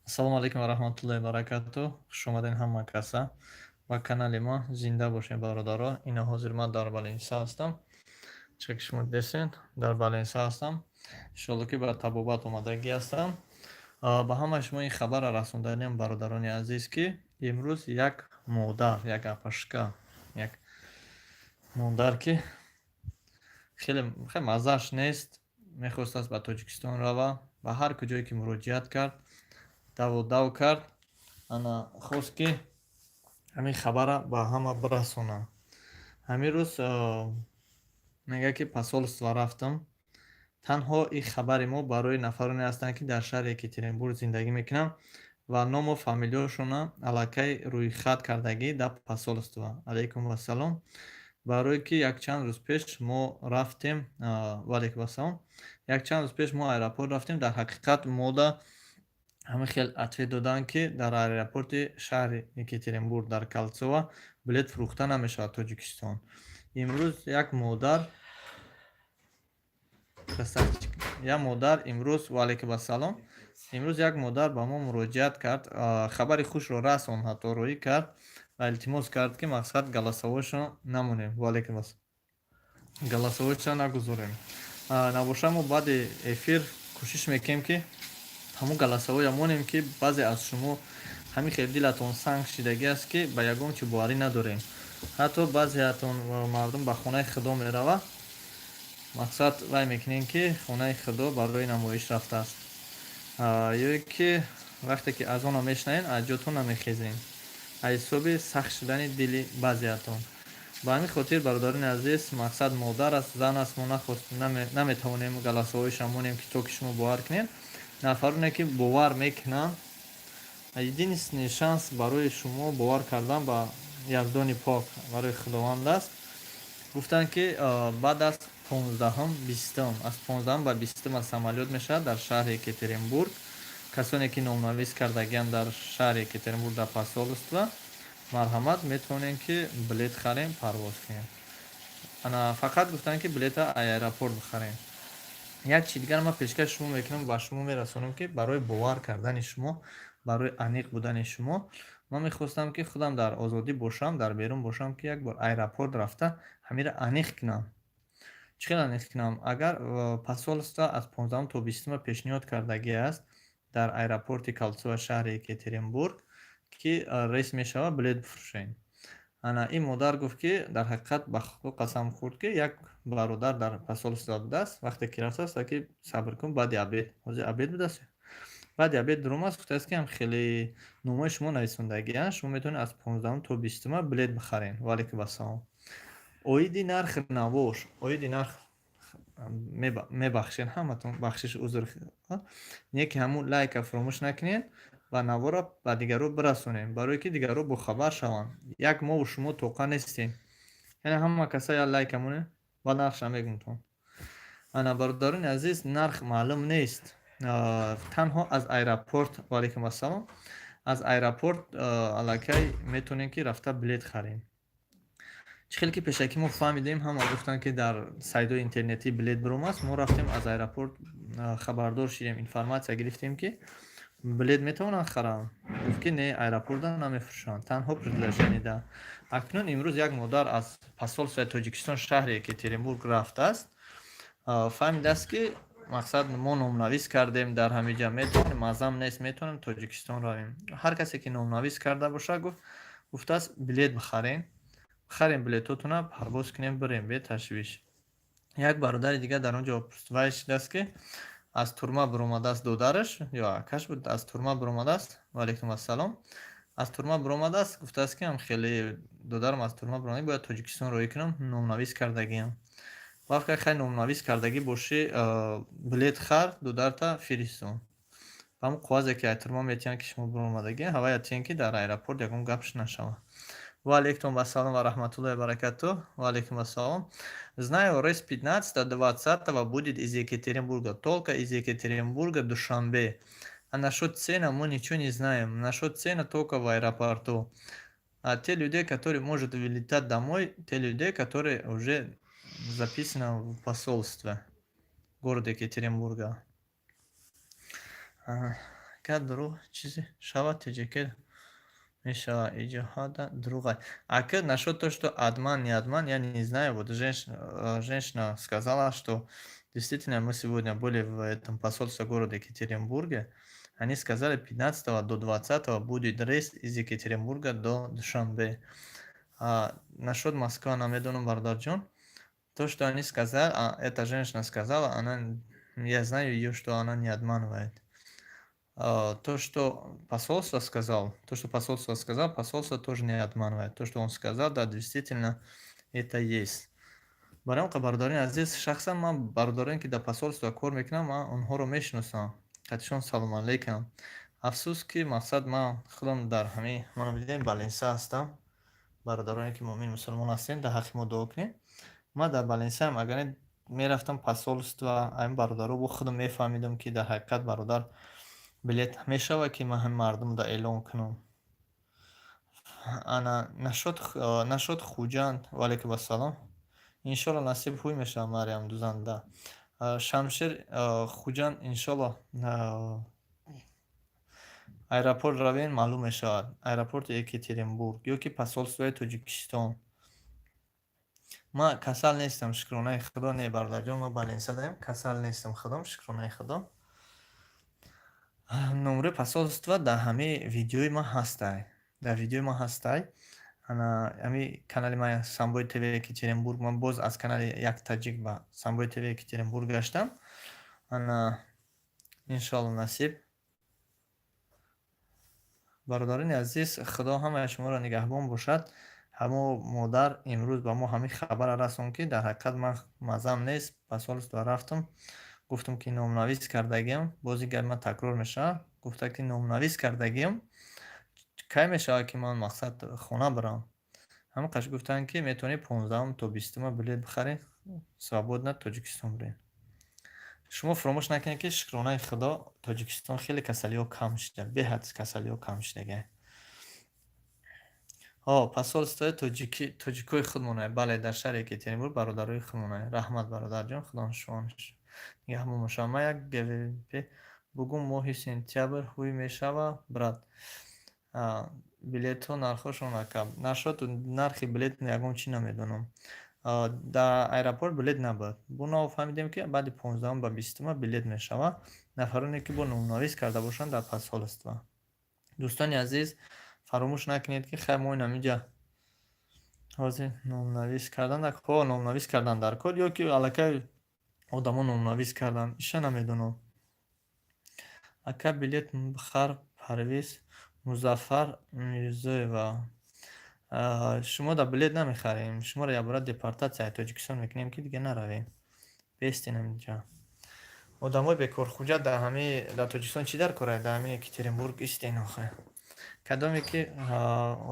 Ассалому алайкум ва раҳматуллоҳи ва баракатуҳ. Хуш омадед ҳама каса ба канали мо. Зинда бошед, бародаро. Ина ҳозир ман дар больница ҳастам. Чӣ ки шумо дидесен, дар больница ҳастам. Иншолло, ки ба табобат омадагӣ ҳастам. Ба ҳамаи шумо ин хабарро расонданиам, бародарони азиз, ки имрӯз як модар, як апашка, як модар, ки хеле хеле маззааш нест, мехостааст ба Тоҷикистон рава. Ба ҳар куҷое ки муроҷиат кард, даву дав кард, ана хост, ки ҳамин хабарра ба ҳама бирасона. Ҳамин рӯз мегӯяд, ки посольство рафтам. Танҳо ин хабари мо барои нафароне ҳастанд, ки дар шаҳри Екатеринбург зиндагӣ мекунанд ва ному фамилияшонро аллакай рӯйхат кардагӣ дар посольство. Алайкум вассалом. Барое ки якчанд рӯз пеш мо рафтем, ваалайкум ассалом, якчанд рӯз пеш мо аэропорт рафтем, дар ҳақиқат мода ҳамин хел ответ доданд, ки дар аэропорти шаҳри Екатеринбург, дар Кольцово, билет фурӯхта намешавад Тоҷикистон. Имрӯз як модар, красавчик, як модар имрӯз, ваалайкум ассалом, имрӯз як модар ба мо муроҷиат кард, хабари хушро расон, ҳатто роҳӣ кард ва илтимос кард, ки мақсад голосовой шро намонем. Ваалайкум ассалом. Голосовой шро нагузорем. Набоша, мо баъди эфир кӯшиш мекунем, ки ҳамун голосовой я монем, ки баъзе аз шумо ҳамин хел дилатон санг шидагӣ аст, ки ба ягон чи боварӣ надорем. Ҳатто баъзеатон мардум ба хонаи Худо меравад, мақсад вай мекунем, ки хонаи Худо барои намоиш рафтааст, ё ки вақте ки азонро мешунавед, аз ҷотон намехезем, аз ҳисоби сахт шудани дили баъзеатон. Ба ҳамин хотир, бародарони азиз, мақсад модар аст, зан аст, мо нахост наметавонем голосовой ша монем, ки то ки шумо бовар кунед. Нафароне ки бовар мекунанд, единственный шанс барои шумо бовар кардан ба Яздони пок, барои Худованд аст. Гуфтанд, ки баъд аз 15-ум, 20-ум, аз 15-ум ба 20-ум аз самолёт мешавад дар шаҳри Екатеринбург. Касоне ки номнавис кардагианд дар шаҳри Екатеринбург, дар посольство, марҳамат, метавонем, ки билет харем, парвоз кунем. Ана фақат гуфтанд, ки билета аэропорт бихарем. Як чи дигар ман пешкаши шумо мекунам, ба шумо мерасонам, ки барои бовар кардани шумо, барои аниқ будани шумо, ман мехостам, ки худам дар озодӣ бошам, дар берун бошам, ки як бор аэропорт рафта ҳамира аниқ кунам. Чӣ хел аниқ кунам? Агар посольство аз 15-ум то 20-ума пешниҳод кардагӣ аст дар аэропорти Кольцово шаҳри Екатеринбург, ки рейс мешавад, билет бифурӯшем. Ана ин модар гуфт, ки дар ҳақиқат ба Худо қасам хӯрд, ки як бародар дар посольство будааст. Вақте ки рафтааст, ки сабр кун, баъди обед, ҳозир обед будааст, баъди обед дуромааст, гуфтааст, ки ҳам хеле номҳои шумо нависондагианд, шумо метавонед аз 15-ум то 20-ума билет бихаред. Ваалайкум ассалом. Оиди нархи навош, оиди нарх мебахшед ҳаматон, бахшиш, узр, не ки ҳамун лайка фуромӯш накунед ва наворро ба дигарон бирасонем, барое ки дигарон бохабар шаванд. Як мову шумо тоқа нестем, яъне ҳама каса як лайка монед ва нархша мегумтон. Ана, бародарони азиз, нарх маълум нест, танҳо аз аэропорт, ваалайкум ассалом, аз аэропорт аллакай метавонем, ки рафта билет харем. Чӣ хеле ки пешакӣ мо фаҳмидем, ҳама гуфтанд, ки дар сайтҳои интернетӣ билет биромааст. Мо рафтем, аз аэропорт хабардор шидем, информация гирифтем, ки билет метавонанд харанд. Гуфт, ки не, аэропорта намефурӯшанд, танҳо предложение да. Акнун имрӯз як модар аз посольство и Тоҷикистон шаҳри Екатеринбург рафтааст, фаҳмидааст, ки мақсад мо номнавис кардем дар ҳамин ҷа, метавонем, мазам нест, метавонем Тоҷикистон равем. Ҳар касе ки номнавис карда бошад, гуфт, гуфтааст, билет бихарем, бихарем билетотона, парвоз кунем, бирем бе ташвиш. Як бародари дигар дар он ҷо вай шудааст, ки аз турма биромадааст, додараш ё акаш буд, аз турма биромадааст. Ваалайкум ассалом. Аз турма биромадааст, гуфтааст, ки ам хеле додарам аз турма биромада, бояд Тоҷикистон роҳӣ кунам, номнавис кардагиам. Вақте хай номнавис кардагӣ бошӣ, билет хар, додарта фиристон. Ба ҳамун қоғазе ки аз турма метиҳанд, ки шумо биромадагӣ, ҳавая тиҳен, ки дар аэропорт ягон гапш нашавад. Ва алейкум ассалом ва раҳматуллоҳи ва баракатуҳ. Ва алейкум ассалом. Знаю, рейс 15 20 будет из Екатеринбурга. Только из Екатеринбурга Душанбе. А насчет цена мы ничего не знаем. Насчет цена только в аэропорту. А те люди, которые может вылетать домой, те люди, которые уже записаны в посольстве города Екатеринбурга. Агар дурӯғ чизе шавад, ТҶК мешавад. Иҷоҳада дурӯғ. Ака, насчет то, что обман, не обман, я не знаю. Вот женщина сказала, что действительно мы сегодня были в этом посольстве города Екатеринбурге. Они сказали, 15 до 20 будет рейс из Екатеринбурга до Душанбе. А насчет Москвы намедонам, бародарҷон. То, что они сказали, а эта женщина сказала, она, я знаю ее, что она не обманывает. То, что посольство сказал, то, что посольство сказал, посольство тоже не обманывает. То, что он сказал, да, действительно, это есть. Барои он бародарони азиз, шахсан ман бародароне, ки дар посольство кор мекунам, ман онҳоро мешиносам. Қатишон салому алейкум. Афсӯс, ки мақсад ман худам дар ҳамин, мана бидем, больница ҳастам. Бародароне, ки муъмин мусулмон ҳастем, дар ҳаққи мо дуо кунед. Ман дар больницаам, агар мерафтам посольство, ҳамин бародаро бо худам мефаҳмидам, ки дар ҳақиқат, бародар, билет мешавад, ки ман ҳамин мардумда эълон кунам. Ана насчет Хуҷанд, ваалайкум ассалом. Иншолло, насиб ҳуй мешавад, Мариям дузанда. Шамшер, Хуҷанд, иншолло, аэропорт равем, маълум мешавад. Аэропорти Екатеринбург ё ки посольствои Тоҷикистон. Ман касал нестам, шукронаи Худо. Не, бародарҷон, ма больница даем, касал нестам худом, шукронаи Худо. Номери посольства дар ҳамаи видеои ман ҳастай. Дар видеои ман ҳастай. Ана ҳами канали ман, Самбои ТВ Екатеринбург, ман боз аз канали як таҷик ба Самбои ТВ Екатеринбург гаштам. Ана, иншоалло, насиб. Бародарони азиз, Худо ҳамаи шуморо нигаҳбон бошад. Ҳамо модар имрӯз ба мо ҳамин хабарро расонд, ки дар ҳақиқат ман маззам нест, посольство рафтам, гуфтам, ки номнавис кардагиам. Боз ин гапи ман такрор мешавад. Гуфта, ки номнавис кардагиам, кай мешавад, ки ман, мақсад, хона бирам? Ҳамин қаш гуфтанд, ки метавонӣ 15-ум то 20-ума билет бихарӣ, свободно Тоҷикистон биред. Шумо фаромӯш накунед, ки, шукронаи Худо, Тоҷикистон хеле касалиҳо кам шуда, беҳад касалиҳо кам шудага. Ҳо, посольствои тоҷики, тоҷикои худмонае. Бале, дар шаҳри Екатеринбург бародарои худмонае. Раҳмат, бародарҷон, Худо шумо нигаҳбон бошад. Ман як ГВП бугум, моҳи сентябр ҳуй мешава, брат. Билетҳо нархҳошон ака. Насчет нархи билет ягон чӣ намедонам. Дар аэропорт билет набуд. Бо нав фаҳмидем, ки баъди 15-ум ба 20-ума билет мешавад. Нафароне, ки бо номнавис карда бошанд дар посольство. Дӯстони азиз, фаромӯш накунед, ки хай, мо инамиҷа ҳозир номнавис кардан, ҳо, номнавис кардан дар кор ё ки аллакай одамо номнавис кардан, иша намедонам. Ака, билет бихар, Парвиз Музаффар Мирзоева. Шумо да билет намехарем, шуморо якбора депортатсияи Тоҷикистон мекунем, ки дига наравем. Бестен ҳаминҷа. Одамои бекорхуҷа дар ҳамаи дар Тоҷикистон чӣ дар корае? Дар ҳамаи Екатеринбург истен охе. Кадоме ки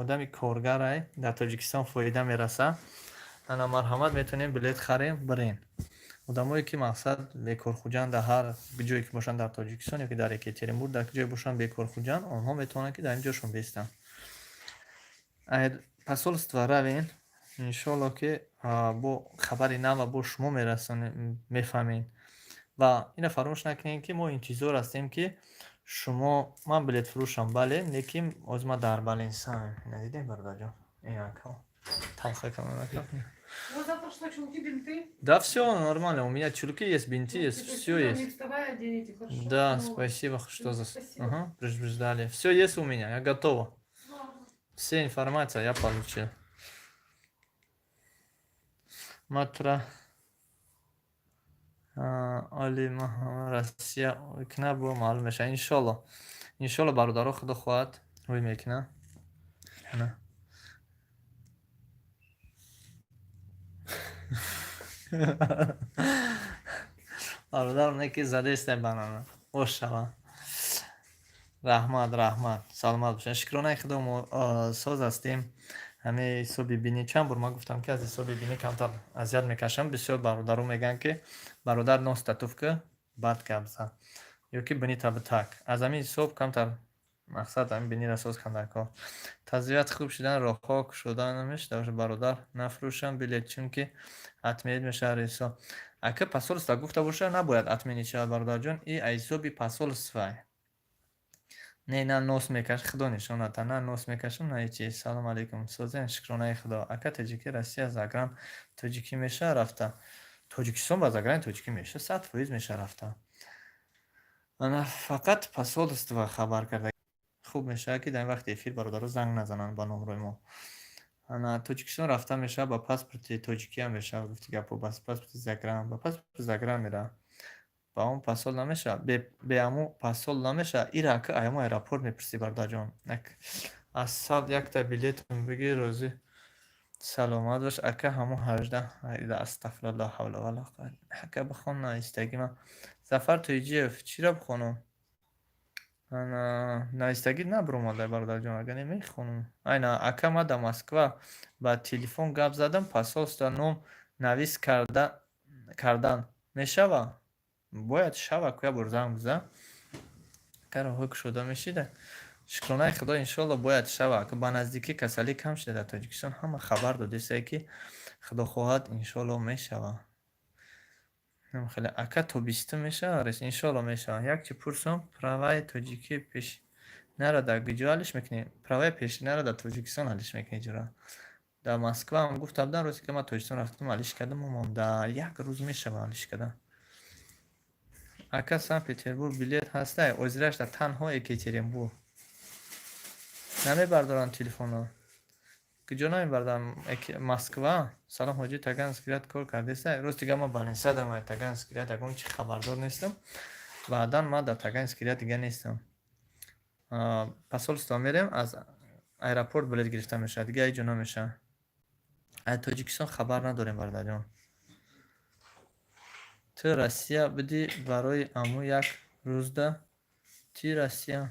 одами коргарай, дар Тоҷикистон фоида мераса, ана, марҳамат, метавонем билет харем, бирем. Одамое, ки, мақсад, бекорхуҷанд, дар ҳар ҷое ки бошанд дар Тоҷикистон ё ки дар Екатеринбург, дар ҷое бошанд бекорхуҷанд, онҳо метавонанд, ки дар ин ҷошон бистанд. Посольство равен, иншоалло, ки бо хабари нава бо шумо мерасонем, мефаҳмед. Ва ина фаромӯш накунед, ки мо интизор ҳастем, ки шумо. Ман билетфурӯшам, бале, лекин ҳозир ман дар больницаам. Ина дидем, бародарҷон, талха. Ну, завтра что, чулки, бинты? Да, все нормально, у меня чулки есть, бинты Ну, есть, теперь все утром есть. Не вставай, оденете, хорошо? Да, Ну, спасибо, что за спасибо. Ага, предупреждали. Все есть у меня, я готова. Ладно. Все информация я получил. Матра оли Россия кна, бо маълум мешавад, иншолло. Иншолло, бародаро, Худо хоҳад, ҳуй мекуна. Ана. Бародар, не ки задесте банана. Бош шава. Раҳмат, раҳмат. Саломат бошед. Шукронаи Худо, мо соз ҳастем. Ҳамаи ҳисоби бинӣ, чанд бор ман гуфтам, ки аз ҳисоби бинӣ камтар азият мекашам. Бисёр бародаро мегӯянд, ки бародар, нос татуф ки, бад гап зад. Ё ки бинита битак. Аз ҳамин ҳисоб камтар, мақсад, ҳамин биниро соз кунам дар кор. Тазрият хуб шудан, роҳҳо кушода намешуда, бародар, нафурӯшам билет, чунки отменить мешавад рейсҳо. Ака, посольство гуфта боша, набояд отменить шавад, бародарҷон, и аз ҳисоби посольствое. Не, на нос мекаш, худо нишоната, на нос мекашам, на ҳечи. Салом алейкум, созен, шукронаи худо. Ака, таҷики Россия загран тоҷикӣ меша рафта? Тоҷикистон ба заграни тоҷикӣ меша, 100% меша рафта. Ана фақат посольство хабар карда. Хуб мешавад, ки дар ин вақти эфир бародаро занг назананд ба номрои мо. Ана Тоҷикистон рафта мешавад, ба паспорти тоҷикиам мешавад, гуфти гапо, ба паспорти загран, ба паспорти загран мера. Ба он посол намешавад, бе ҳамун посол намешавад. Ира ака аямо аэропорт мепурсӣ, бародарҷон. Аз сад якта билетам бигир, розӣ. Саломат бош, ака, ҳамун 18. Астағфируллоҳ, ҳавла вала қуввата. Ака, бихон навистагӣ ман. Зафар Тоиҷиев, чиро бихонам? Ана навистагӣ набуромада, бародарҷон, агар не мехонам. Айна ака, ман дар Москва ба телефон гап задам, посольство ном навис кардан мешава? Бояд шава, ку як бор занг бизан. Ака, роҳҳои кушода мешида. Шукронаи худо, иншоалло, бояд шава. Ака, ба наздикӣ касалӣ кам шуда дар Тоҷикистон, ҳама хабар додистае, ки худо хоҳад, иншоалло, мешава. Хеле ака, то 20-ум мешава рес, иншоалло, мешава. Як чи пурсам, праваи тоҷикӣ пешинара дар куҷо ҳаллиш мекунӣ? Праваи пешинара дар Тоҷикистон ҳаллиш мекунӣ, ҷура. Дар Москваам гуфта будам, рӯзе ки ман Тоҷикистон рафтам, ҳаллиш кардам, дар як рӯз мешава ҳаллиш кардан. Ака, Санкт Петербург билет ҳастай? Озираш дар танҳо Екатеринбург. Намебардоранд телефонро. Куҷо намебардоранд? Москва? Салом, ҳоҷи, Таганский ряд кор кардестай? Рости гап, ман больница дорам, Таганский ряд ягон чи хабардор нестам. Баъдан ман дар Таганский ряд дига нестам. Посольство мерем, аз аэропорт билет гирифта мешавад, дига ҳеҷ ҷо намешавад. Аз Тоҷикистон хабар надорем, бародарҷон. Ту Россия будӣ барои аму як рӯзда? Ти Россия?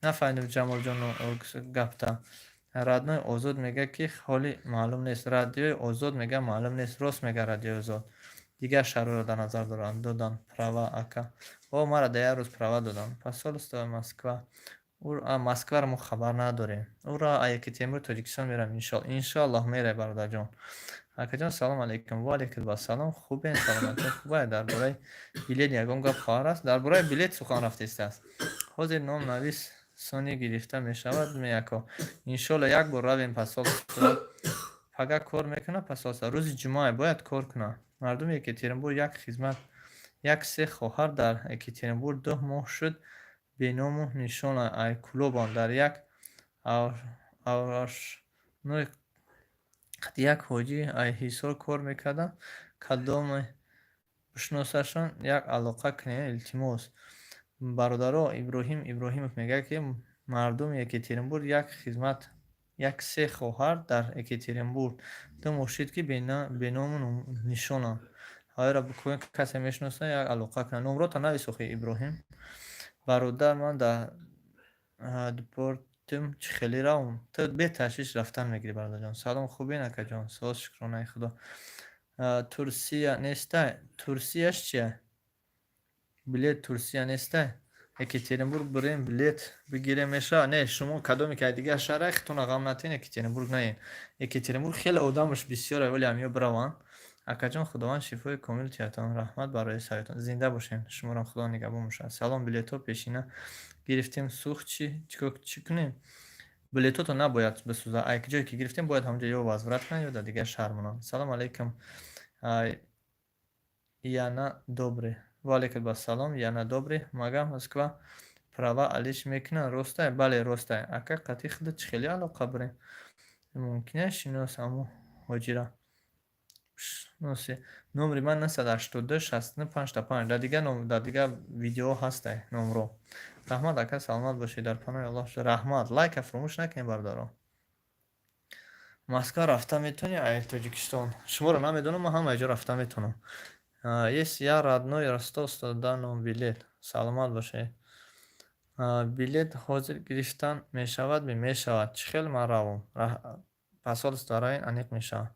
Нафаҳмидам, Ҷамолҷон, гапта. Радиои Озод мегӯяд, ки ҳоли маълум нест. Радиои Озод мегӯяд, маълум нест. Рост мегӯяд Радиои Озод. Дигар шаҳрҳоро дар назар доранд. Додан права, ака. О, мара дар як рӯз права доданд. Посольство Москва. Москваро мо хабар надорем. Ура, Екатеринбург, Тоҷикистон мерам, иншоалло. Иншоаллоҳ, мерай, бародарҷон. Акаҷон, салом алейкум. Ва алейкум ассалом. Хубен, саломатӣ хубае? Дар бораи билет ягон гап хабар аст? Дар бораи билет сухан рафтистааст. Ҳозир ном навис сони гирифта мешавад меяко. Иншоалло, як бор равем посольство. Пага кор мекунад посольство? Рӯзи ҷумъа бояд кор кунад. Мардуми Екатеринбург, як хизмат, як се хоҳар дар Екатеринбург 2 моҳ шуд беному нишон, ай Кӯлобанд, дар як овошной як ҳоҷӣ ай Ҳисор кор мекарданд. Кадоме бишносашон, як алоқа кунед, илтимос. Бародаро, Иброҳим Иброҳимов мегӯяд, ки мардуми Екатеринбург, як хизмат, як се хоҳар дар Екатеринбург 2 моҳ шуд, ки беному нишонанд. Ҳайра, касе мешиноса, як алоқа кунад. Номрота навис охи, Иброҳим. Бародар, ман дар депортим, чӣ хеле равм? Ту беташвиш рафтан мегирӣ, бародарҷон. Салом, хубен, акаҷон? Соз, шукронаи худо. Турсия нестай? Турсияш чия? Билет Турсия нестай? Екатеринбург бирем, билет бигирем, мешавад? Не, шумо кадоме ки аз дигар шаҳр, хитона ғам натиҳед, Екатеринбург наед. Екатеринбург хеле одамаш бисёре, вале ҳамиё бираванд. Акаҷон, Худованд шифои комил диҳатон. Раҳмат барои саётон. Зинда бошед. Шуморо Худо нигаҳбон бошад. Салом, билетҳо пешина гирифтем, сӯхт, чӣ чӣ кунем? Билетҳото набояд бисӯзад. Ай ҷое ки гирифтем, бояд ҳамонҷо ё возврат кунанд, ё дар дигар шаҳр монанд. Салом алейкум. Яна добрый. Ва алейкум ассалом. Яна добрый. Мага Москва права алиш мекунанд, ростай? Бале, ростай. Ака, қатъи худат чӣ хеле алоқа бирем? Мумкин аст шинос аму ҳоҷира? Шиноси. Номери ман 982 69 55. Дар дигар видеоҳо ҳастай номро. Раҳмат, ака, саломат бошед, дар паноҳи Аллоҳ. Раҳмат. Лайка фуромӯш накунед, бародарон. Москва рафта метавонӣ ай Тоҷикистон? Шуморо намедонам, ман ҳама ҷо рафта метавонам. Есть я родной Ростов, дан билет. Саломат бошед. Билет ҳозир гирифтан мешавад? Мешавад. Чӣ хел ман равам? Посольство равем, аниқ мешавад.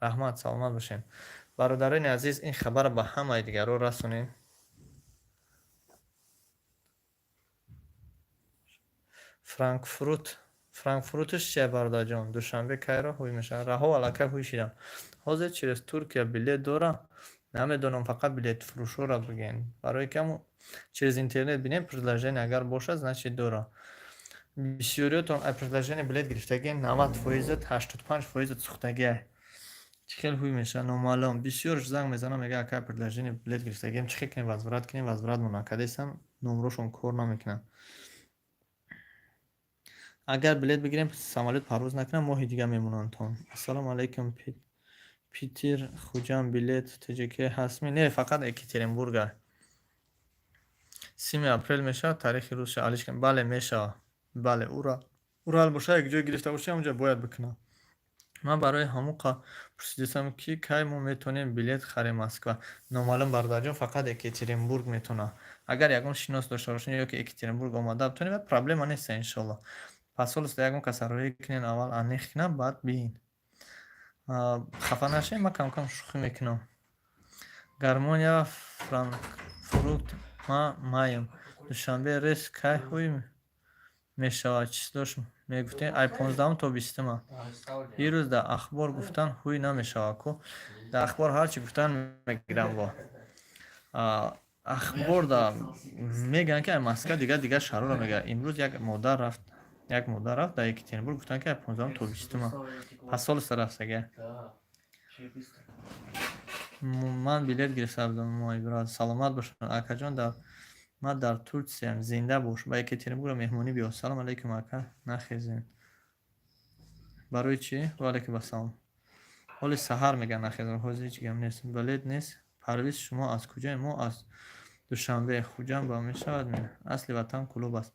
Раҳмат, саломат бошед. Бародарони азиз, ин хабарро ба ҳамаи дигарон расонед. Франкфурт, Франкфуртш чия, бародарҷон? Душанбе кайро ҳуй мешавад? Раҳо аллакай ҳуй шидам. Ҳозир через Туркия билет дорам? Намедонам, фақат билетфурӯшҳоро бигӯен. Барое ки ҳамун Через интернет бинем, предложение агар бошад, значит, дора. Бисёриётон ай предложение билет гирифтагӣ, 90 фоизат, 85 фоизат сӯхтагиай. Чӣ хел ҳуй мешавад, номаълум. Бисёрш занг мезанам, мега: «Ака, предложение билет гирифтагием, чӣ хел кунем, возврат кунем?» Возврат мо накардесам, номрошон кор намекунад. Агар билет бигирем, самолёт парвоз накунам, моҳи дига мемонанд. Ассалому алайкум, Питер Хуҷанд билет ТЖК ҳастми? Не, фақат Екатеринбурга. 30-уми апрел мешавад тарихи рӯзша алиш? Бале, мешавад, бале. Урал боша, як ҷое гирифта бошӣ, ҳамонҷо бояд бикунам. Ман барои ҳамон пурсидастам, ки кай мо метавонем билет харем Москва. Номаълум, бародарҷон, фақат Екатеринбург метавонад. Агар ягон шинос дошта бошед ё ки Екатеринбург омада битонед, проблема нест, иншолло. Посольство ягон каса роҳӣ кунед, аввал аниқ кунам, баъд биин. Хафа нашавед, ман камкам шӯхӣ мекунам. Гармония Франкфурт ма маем. Душанбе рейс кай ҳуй мешавад? Числош мегуфтем, ай 15-ум то 20-ума. Дирӯз дар ахбор гуфтан, ҳуй намешавад ку. Дар ахбор ҳарчи гуфтан мегирам во. Ахбор да мегӯянд, ки ай Москва, дигар дигар шаҳрҳоро мегӯянд. Имрӯз як модар рафт дар Екатеринбург, гуфтанд, ки ай 15-ум то 20-ума. Посольство рафтага. Ман билет гирифта будам, мой брат. Саломат бошед, акаҷон, дар ман дар Турсиям, зинда бош. Ба Екатеринбург меҳмонӣ биё. Салом алейкум, ака, нахезем. Барои чӣ? Ва алейкум ассалом. Ҳоли саҳар мегӯянд нахезем, ҳозир ҳеҷ гап нест. Билет нест. Парвиз, шумо аз куҷое? Мо аз Душанбе. Хуҷанд ба мешавад? Асли ватан Кӯлоб аст.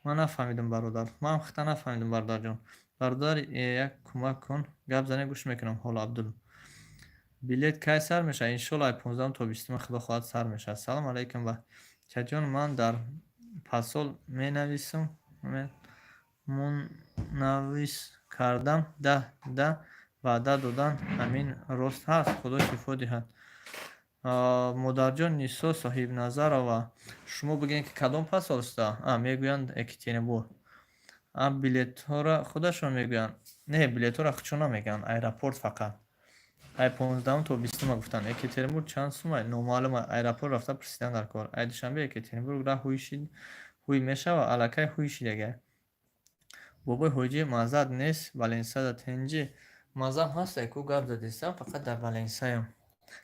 Ман нафаҳмидам, бародар. Ман хата нафаҳмидам, бародарҷон. Бародар, як кӯмак кун. Гап зане, гӯш мекунам ҳоло, Абдул. Билет кай сар мешавад? Иншолло, ай 15-ум то 20-ума, худо хоҳад, сар мешавад. Салом алейкум, бачаҷон, ман дар посол менависам, мунавис кардам, даҳ да ваъда додан, ҳамин рост ҳаст? Худо шифо диҳад. Модарҷон Нисо Соҳибназарова, шумо бигӯед, ки кадом посольство? Мегӯянд Екатеринбург. Билетҳоро худашон мегӯянд? Не, билетҳоро худшон намегӯянд, аэропорт фақат. Ай 15-ум то 20-ума гуфтанд. Екатеринбург чанд сумай? Номаълум, аэропорт рафта пурсидан дар кор. Ай Душанбе Екатеринбург раҳ ҳуй мешавад? Аллакай ҳуй шидагай. Бобои ҳоҷӣ, маззат нест Валенсияда тинҷӣ? Маззам ҳастай ку, гап задистам, фақат дар Валенсияям.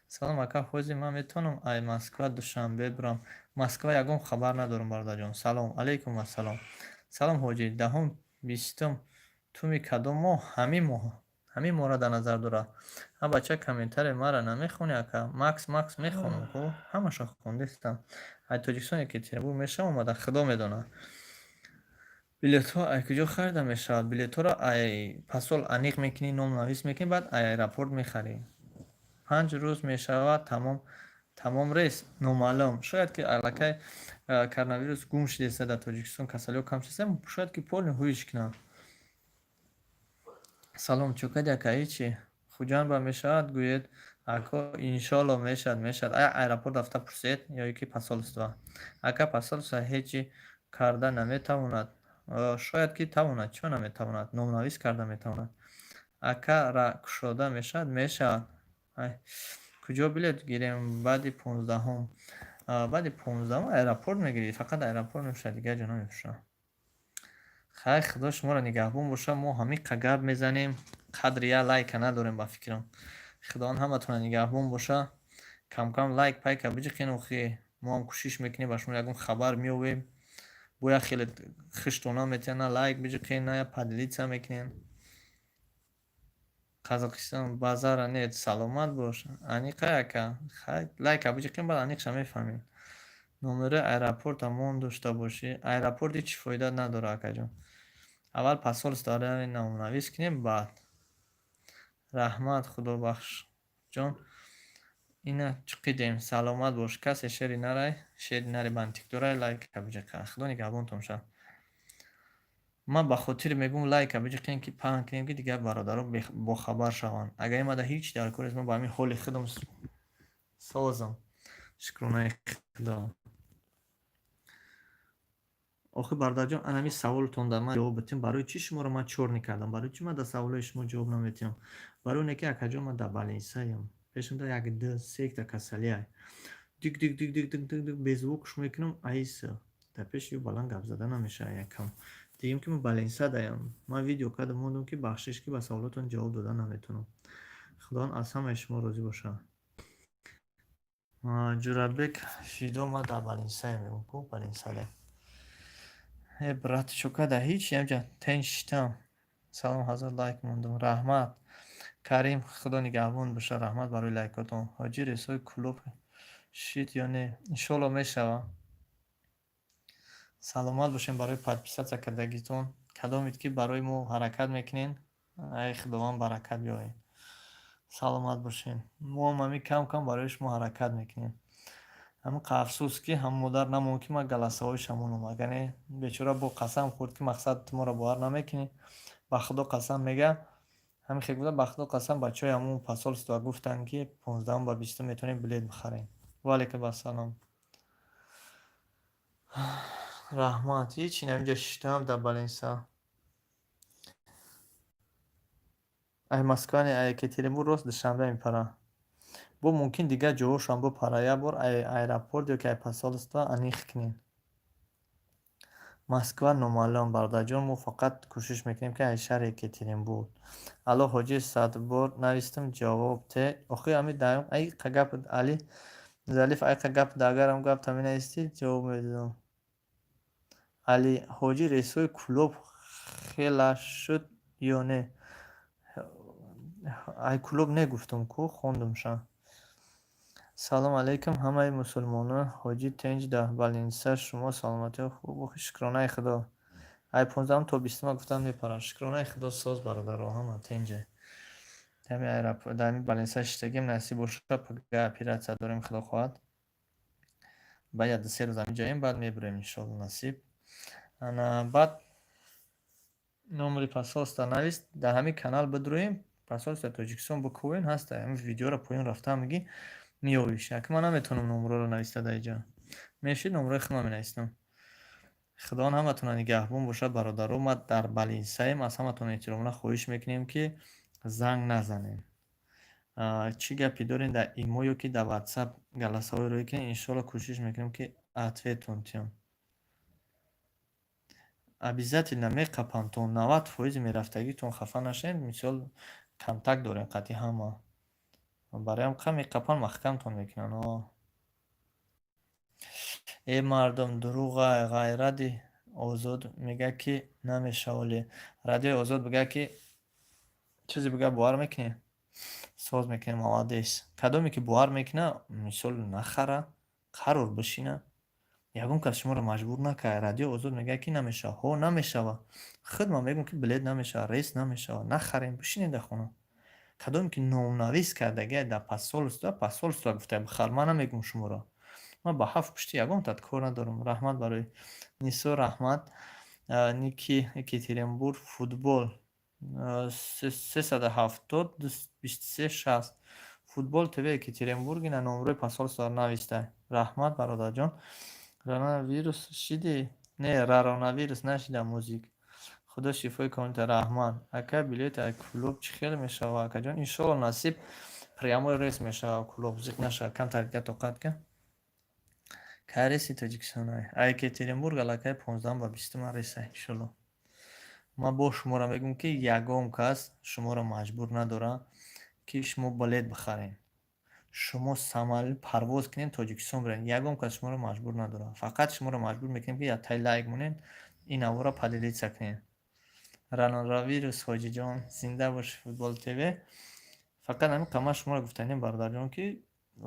Салом, ака, ҳозир ман метавонам ай Москва Душанбе бирам? Москва ягон хабар надорам, бародарҷон. Салом алейкум, ассалом. Салом, ҳоҷӣ, 10-ум, 20-ум туми кадом моҳ? Ҳамин моҳ, ҳамин моҳро дар назар дорад. Ҳа, бача, комментарияи маро намехонӣ, ака? Макс, Макс, мехонам ку, ҳамаша хондистам. Ай Тоҷикистон Екатеринбург мешавам омада, худо медонад. Билетҳо ай куҷо харида мешавад? Билетҳоро ай посол аниқ мекунӣ, номнавис мекунӣ, баъд ай аэропорт мехарӣ. 5 рӯз мешавад тамом, тамом рейс номаълум. Шояд ки аллакай коронавирус гум шудеста дар Тоҷикистон, касалиҳо кам шудеста, шояд ки полный ҳуйш кунанд. Салом, чӯкади, ака, ҳечи. Хуҷанд ба мешавад, гӯед, ако? Иншолло, мешавад, мешавад. Ай аэропорт рафта пурсед ё ки посольство. Ака, посольство ҳечи карда наметавонад? Шояд ки тавонад, чиро наметавонад? Номнавис карда метавонад. Ака, ра кушода мешавад? Мешавад. Куҷо билет гирем баъди 15-ум? Баъди 15-ум аэропорт мегирӣ, фақат аэропорт мепӯшад, дигар ҷо намепӯшад. Хай, худо шуморо нигаҳбон бошад. Мо ҳамиқа гап мезанем, қадри як лайка надорем, ба фикрам. Худованд ҳаматонро нигаҳбон бошад. Камкам лайк пайка биҷиқен, охи мо ҳам кӯшиш мекунем, ба шумо ягон хабар меовем. Бояд хеле хиштона метиҳанд, на лайк биҷиқен, на поделиться мекунен. Қазоқистон базара нет. Саломат бош, аниқа, ака. Хай, лайка биҷиқен, баъд аниқша мефаҳмем. Номерои аэропорта мон дошта бошӣ? Аэропорт ҳеҷ фоида надорад, акаҷон. Аввал посольство номнавис кунем, баъд. Раҳмат, Худобахшҷон, ина чуқидем. Саломат бош. Касе шери нарай, шери нари бантик дорай, лайка биҷиқа. Худо нигаҳбонтон шавад. Ман ба хотири мегӯм, лайка биҷиқем, ки паҳн кунем, ки дигар бародаро бохабар шаванд. Агар имада ҳеҷ дар кор нест, ман ба ҳамин ҳоли худам созам. Шукронаи Худо. Охир, бародарҷон, ан ҳамин саволтон дар ман ҷавоб битем. Барои чӣ шуморо ман чёрный кардам? Барои чӣ ман дар саволҳои шумо ҷавоб наметиҳам? Барои оне ки, акаҷон, ман дар больницаям. Пешамда як, ду, секта касалиай. Дик, дик, дик, дик, дик, дик, дик, без звук ш мекунам. Айса дар пеши ю баланд гап зада намешавад якам. Дигим, ки ман баленса даям. Ман видео кардам, мондам, ки бахшиш, ки ба саволотон ҷавоб дода наметавонам. Худованд аз ҳамаи шумо розӣ бошад. Ҷурабек Фидо, ма дар балинсаем, мегӯм ку, балинсадаем. Э, брат, чо када? Ҳеч, ямҷа тен шитам. Салом, 1000 лайк мондум, раҳмат. Карим, Худо нигаҳбон боша, раҳмат барои лайкотон. Ҳоҷӣ, рейсҳои Кӯлоб шид ё не? Иншоалло, мешава. Саломат бошем барои подписаться кардагитон. Кадомед, ки барои мо ҳаракат мекунен, ай Худованд баракат биёред. Саломат бошен. Моам ҳами кам кам барои шумо ҳаракат мекунем. Ҳамин афсӯс, ки ҳам модар намонд, ки ман голосовой ша монам. Агар не, бечора бо қасам хӯрд, ки мақсад, ту моро бовар намекунӣ, ба Худо қасам, мега. Ҳамин хел гуфта, ба Худо қасам, бачаҳои ҳамун посольство гуфтанд, ки 15-ум ба 20-ум метавонем билет бихарем. Ва ассалом, раҳмат. Ҳеч, инаминҷа шиштам дар баленса. Ай Москва не, ай Екатеринбург рост Душанбе мепарад. Бо мумкин дигар ҷоҳошам бипара. Як бор ай аэропорт ё ки ай посольство аниқ кунем. Москва номаълум, бародарҷон, мо фақат кӯшиш мекунем, ки ай шаҳри Екатеринбург. Алло, ҳоҷӣ, садбор навистам, ҷавоб те. Охи ҳами ай гап, Али Залиф, айқа гап, агарам гапта менавистӣ, ҷавоб медодам. Али ҳоҷӣ, рейсҳои Кӯлоб хела шуд ё не? Ай Кӯлоб не, гуфтам ку, хондумша. Салом алейкум ҳамаи мусулмонон. Ҳоҷӣ, тенҷ дар балинса, шумо саломатиҳо хуб? Охи, шукронаи Худо. Ай 15-ум то 20-ума гуфтам, мепарад. Шукронаи Худо, соз, бародаро, ҳама тенҷе. Дар ҳами балинса шиштагим, насиб бошад, пага оператсия дорем, Худо хоҳад. Баъд як 2-3 рӯз ҳаминҷоем, баъд мебурем, иншоалло, насиб. Ана баъд номери посольства навист, дар ҳамин канал бидуроем, посольства Тоҷикистон бикӯбем, ҳаста ҳамин видеоро, поён рафта мегӣ, меёбиш. Яке ман наметавонам номерҳоро нависта дар инҷа. Мешид, номерҳои худам менависам. Худованд ҳаматонро нигаҳбон бошад, бародаро. Ма дар балинсаем, аз ҳаматон эҳтиромона хоҳиш мекунем, ки занг назанем. Чӣ гапе дорем, дар имо ё ки дар Ватсап голосовой рӯй кунем, иншоалло, кӯшиш мекунем, ки ответ тон диҳам. Обязательно меқапам, то 90 фоизи мерафтагитон, хафа нашавед. Мисол, контакт дорем қатъи ҳама. Барои ҳам меқапан, маҳкамтон мекунанд. Э, мардум, дурӯғай, ғайрати Озод мегӯяд, ки намешавад. Радиои Озод бигӯяд, ки чизе бигӯяд, бовар мекунӣ? Соз мекунем, молодец. Кадоме ки бовар мекунад, мисол, нахара, қарор бишина. Ягон кас шуморо маҷбур накард. Радиои Озод мегӯяд, ки намешавад. Ҳо, намешавад. Худ ман мегӯям, ки билет намешавад, рейс намешавад. Нахарем, бишинед дар хона. Кадоме ки номнавис кардагиай дар посольство, посольство гуфта бихар, ман намегӯям шуморо. Ман ба ҳафт пушти ягон тат кор надорам. Раҳмат барои Нисо, раҳмат. Ники Екатеринбург, футбол 370 23 60, Футбол ТВ Екатеринбург, ина номрои посольство навистай. Раҳмат, бародарҷон. Коронавирус шидӣ? Не, коронавирус нашидам, музик. Худо шифои комилта, раҳмат. Ака, билет ай Кӯлоб чӣ хел мешавад, акаҷон? Иншоалло, насиб, прямой рейс мешавад Кӯлоб, зиқ нашавад, камтар дига тоқат кун. Кай рейси Тоҷикистон? Ай Екатеринбург аллакай 15-ум ба 20-ума рейса, иншоалло. Ман бо шуморо мегӯям, ки ягон кас шуморо маҷбур надорад, ки шумо билет бихаред. Шумо самолёт парвоз кунед, Тоҷикистон биред. Ягон кас шуморо маҷбур надорад. Фақат шуморо маҷбур мекунем, ки яктай лайк монед, ин наворро поделиться кунед. Коронавирус, ҳоҷиҷон, зинда боши, Футбол ТВ. Фақат ҳамин қадр шуморо гуфтанем, бародарҷон, ки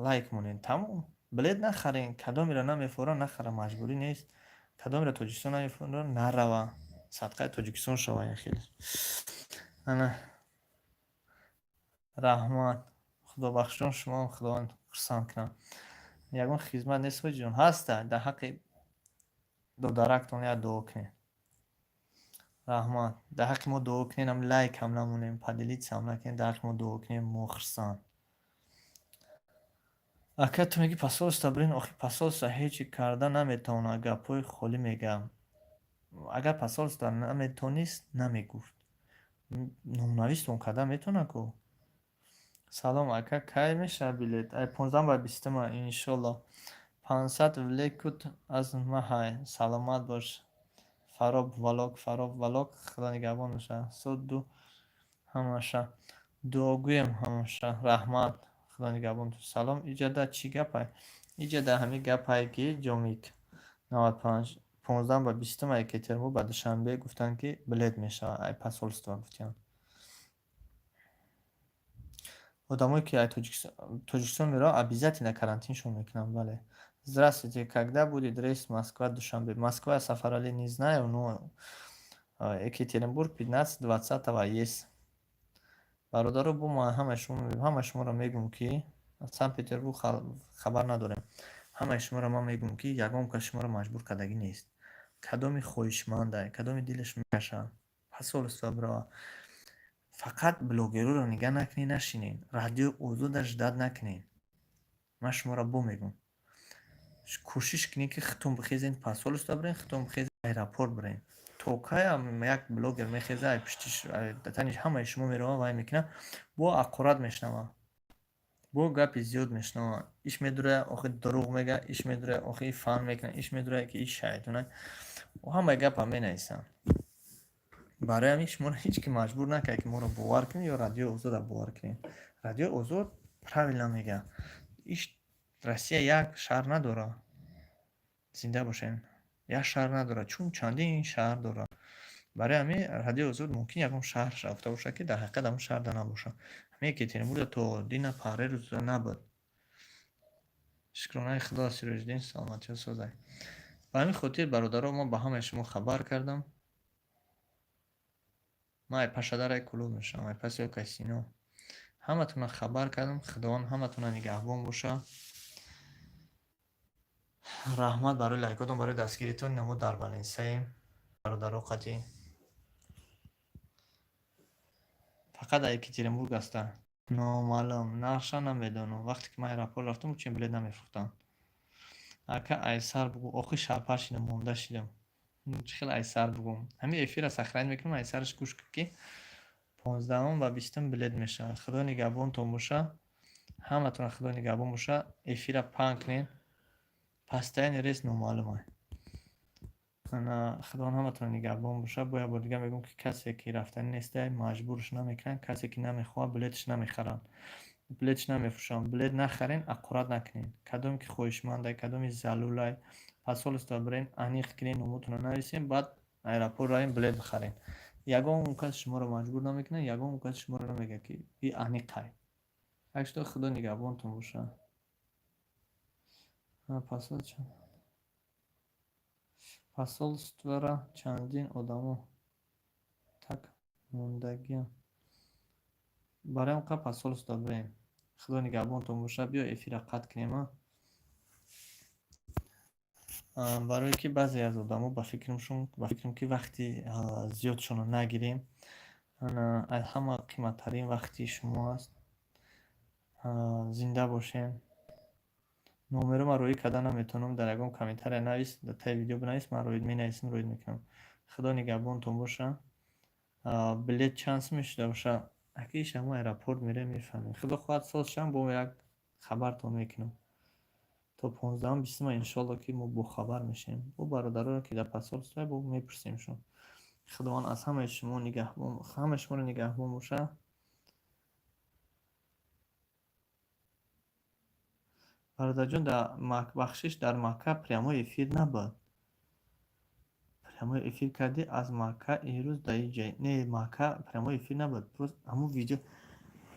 лайк монед, тамом. Билет нахарен, кадомеро намефорад, нахара, маҷбурӣ нест. Кадомеро Тоҷикистон намефорад, нарава. Садқаи Тоҷикистон шава хел. Ана, раҳмат. Худобахшҷон, шумоам Худованд хурсанд кунад. Ягон хизмат нест, ҳоҷиҷон? Ҳаста, дар ҳаққи додарактон як дуо кунед. Раҳмат. Дар ҳаққи мо дуо кунед, ам лайкам намонем, поделиться ам накунем, дар ҳаққи мо дуо кунем, мо хурсанд. Ака, ту мегӣ посольство бирин, охи посольство ҳеҷ карда наметавонад, гапҳои холӣ мегӯяд. Агар посольство наметонист, намегуфт. Номнависатон карда метавонад ку. Салом, ака, кай мешавад билет? Ай 15 ба 20-ма, иншолло. 500 влекут аз маҳай. Саломат бош. Фароб валок, фароб валок, худо нигаҳбон боша. Суд ҳамаша. Дуогӯем ҳамаша. Раҳмат. Худо нигаҳбон. Салом, иҷада чӣ гапай? Иҷада ҳамин гапае ки ҷомик 95 15 ба 20 Екатеринбург ба Душанбе гуфтанд, ки билет мешавад. Ай посольство гуфтиянд. Одамое ки ай Тоҷикистон мераванд, обязательно карантиншон мекунанд, бале. Здравствуйте, когда будет рейс Москва Душанбе? Москва, Сафарали, не знаю, но Екатеринбург 15-20 есть. Бародаро, бо ман ҳамаи шуморо мегӯм, ки Санкт Петербург хабар надорем. Ҳамаи шуморо ман мегӯм, ки ягон кас шуморо маҷбур кардагӣ нест. Кадоми хоҳишмандай, кадоми дилаш мекашад, посольство бирава. Фақат блогерҳоро нигаҳ накунед, нашинед. Радиои озода ждать накунед. Ман шуморо бо мегӯм. Кӯшиш кунед, ки худтон бихезед, посольство бирен, худтон бихезед, аэропорт бирен. То каям як блогер мехеза, ай пишти тани ҳамаи шумо мерава, вай мекунад, бо аққурат мешунава. Бо гапи зиёд мешунава. Иш медурая, охи дурӯғ мега, иш медурая, охи фан мекунад, иш медурая, ки иш шайтонай. Ҳамаи гапа менависанд. Барои ҳамин шуморо ҳеҷ ки маҷбур накард, ки моро бовар кунед ё Радиои Озода бовар кунед. Радиои Озод правильно мегӯяд. Иш Россия як шаҳр надорад. Зинда бошем. Як шаҳр надорад, чун чандин шаҳр дорад. Барои ҳамин Радиои Озод мумкин ягон шаҳр рафта бошад, ки дар ҳақиқат ҳамон шаҳрда набошад. Ҳамин Екатеринбургда то дина паре рӯза набуд. Шукронаи Худо, Сироҷиддин, саломатиҳо созай. Ба ҳамин хотир, бародаро, ман ба ҳамаи шумо хабар кардам. Ман ай Пашадарай Кулоб мешавам, ай паси Окайсино. Ҳаматонро хабар кардам, Худованд ҳаматонро нигаҳбон боша. Раҳмат барои лайкотон, барои дастгиритон. Ина мо дар Валенсияем, бародаро қатъӣ. Фақат дар Екатеринбург аста. Номаълум, нархша намедонам. Вақте ки ман аэропорт рафтам, чин билет намефурӯхтанд. Ака, айсар бугӯ, охи шарпар шидам, монда шидам. Чӣ хел айсар бугӯм? Ҳамин эфирро сохранить мекунам, айсараш гӯш кун, ки 15-ум ба 20-ум билет мешавад. Худо нигаҳбонтон боша. Ҳаматонро Худо нигаҳбон боша. Эфирро паҳн кунед. Постоянный рейс номаълум ай. Худованд ҳаматонро нигаҳбон боша. Бо як бор дигар мегӯям, ки касе ки рафтанӣ нестай, маҷбурш намекунанд, касе ки намехоҳад, билетш намехаранд. Билетш намефурӯшанд. Билет нахарен, аққурат накунед. Кадоме ки хоҳишмандай, кадоми залулай, посольство бирен, аниқ кунед, номотонро нависен, баъд аэропорт равем, билет бихарен. Ягон кас шуморо маҷбур намекунад, ягон кас шуморо намегӯяд, ки и аниқай. Так что Худо нигаҳбонтон боша. Посольствора чандин одамо так мондагиам. Барои ҳам қа посольство бирем. Худо нигаҳбонтон боша. Биё, эфирро қатъ кунем, а? Барое ки баъзе аз одамо ба фикршон, ба фикрам, ки вақти зиёдшонро нагирем. Аз ҳама қиматтарин вақти шумо аст. Зинда бошем. Номеро ман роӣ карда наметавонам, дар ягон комментария навис, дар таи видео бинавис, ман роид менависам, роид мекунам. Худо нигаҳбонтон боша. Билет чанд сум мешуда боша? Аки иш ҳамо аэропорт мерем, мефаҳмем. Худо хоҳад, соз шавам, бо як хабартон мекунам. То 15-ум, 20-ума, иншолло, ки мо бохабар мешавем. Бо бародароне ки дар посольство, бо мепурсемшон. Худованд аз ҳамаи шумо нигаҳбон, ҳамаи шуморо нигаҳбон боша. Бародарҷон, дар бахшиш, дар Макка прямой эфир набуд. Прямой эфир кардӣ аз Макка ирӯз дар ин ҷай. Не, Макка прямой эфир набуд. Просто ҳамун видео.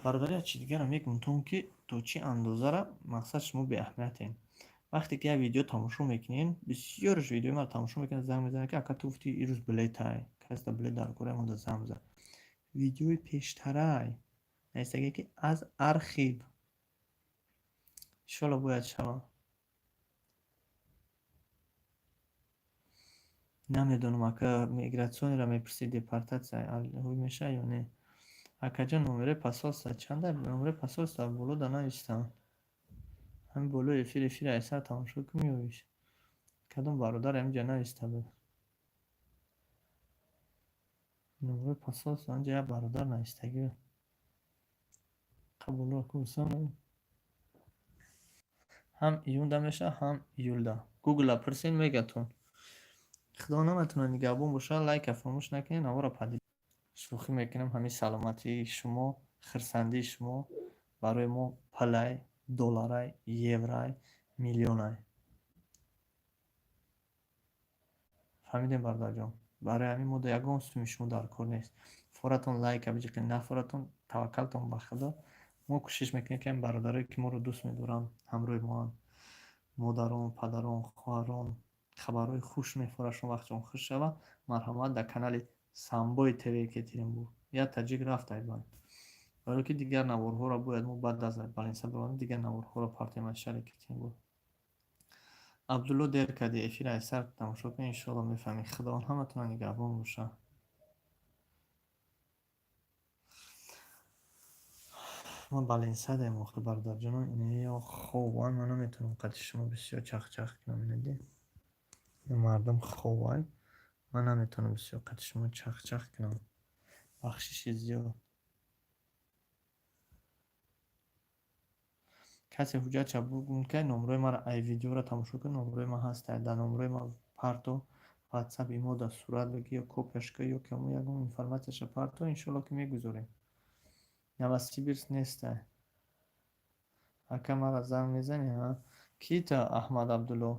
Бародари, як чиз дигарам мегӯм тон, ки то чӣ андозара мақсад шумо беаҳамиятен. Вақте ки як видео тамошо мекунед, бисёрш видеои маро тамошо мекунад, занг мезанад, ки ака, ту гуфтӣ ирӯз билетай. Кас да билет дар кора монда, занг мезанад. Видеои пештарай. Навистагие, ки аз архив. Иншолло, бояд шавад. Намедонам, ака, миграционро мепурсӣ, депортатсия ҳуй мешавад ё не. Акаҷон, номерои посольства чанда? Номерои посольства боло да навистам. Ҳамин болои эфир, эфири айсар тамошо кун, меёбиш. Кадом бародар ҳаминҷа нависта буд? Номерои посольства анҷа як бародар навистагӣ буд. Боло курсам, ҳам июнда мешавад, ҳам июлда. Гугла пурсен, мегатон. Худо наметавонад нигаҳбон бошад. Лайка фаромӯш накунед, навора пади. Шӯхӣ мекунам. Ҳамин саломатии шумо, хирсандии шумо барои мо пулай, долларай, еврай, миллионай. Фаҳмидем, бародарҷон? Барои ҳамин мо ягон суми шумо дар кор нест. Форатон лайка биҷиқед, нафоратон, таваккалтон ба Худо. Мо кӯшиш мекунем, ки ҳамин бародарое, ки моро дӯст медоранд, ҳамроҳи моанд, модарон, падарон, хоҳарон, хабарҳои хуш мефорашон, вақтшон хуш шавад. Марҳамат, дар канали Самбои ТВ Екатеринбург як таҷик рафт айбай, барое ки дигар наворҳоро бояд мо баъд аз больница баромадем, дигар наворҳоро партоем аз шаҳри Екатеринбург. Абдулло, дер кардӣ, эфир аз сар тамошо кун, иншоалло мефаҳмӣ. Худованд ҳаматонро нигаҳбон бошад. Ман больницадаем охир, бародарҷонон, инаё хобанд, ман наметавонам қадри шумо бисёр чахчах кунам. Инади мардум хобай, ман наметавонам бисёр қадри шумо чахчах кунам, бахшиши зиёд. Касе ҳуҷҷатша гум кард, номрои маро ай видеоро тамошо кун, номрои ман ҳаст, дар номрои ман парто, ватсап имо да сурат бигир ё копияш кун, ё ки ягон информатсияша парто, иншоалло ки мегузорем. Новосибирск нестай. Ака, мара занг мезанӣ? Ҳа, кита Аҳмад Абдулло,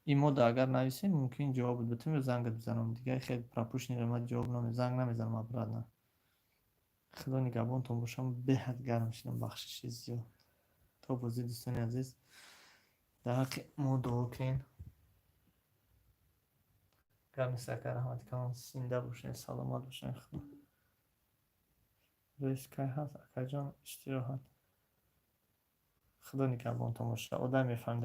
имода агар нависем, мумкин ҷавобат битам ё зангат бизанам. Дигар хел пропущенныйро ман ҷавоб занг намезанам обратно. Худо нигаҳбонтон бошам. Беҳад гарм шудам, бахшиши зиёд. То бозӣ, дӯстони азиз, дар ҳаққи мо дуо кунед. Гап нест, ака, раҳмати калон, зинда бошед, саломат бошед. Худо рӯз кай ҳаст, акаҷон, истироҳат. Худо нигаҳбонтон бошад. Одам мефаҳмида.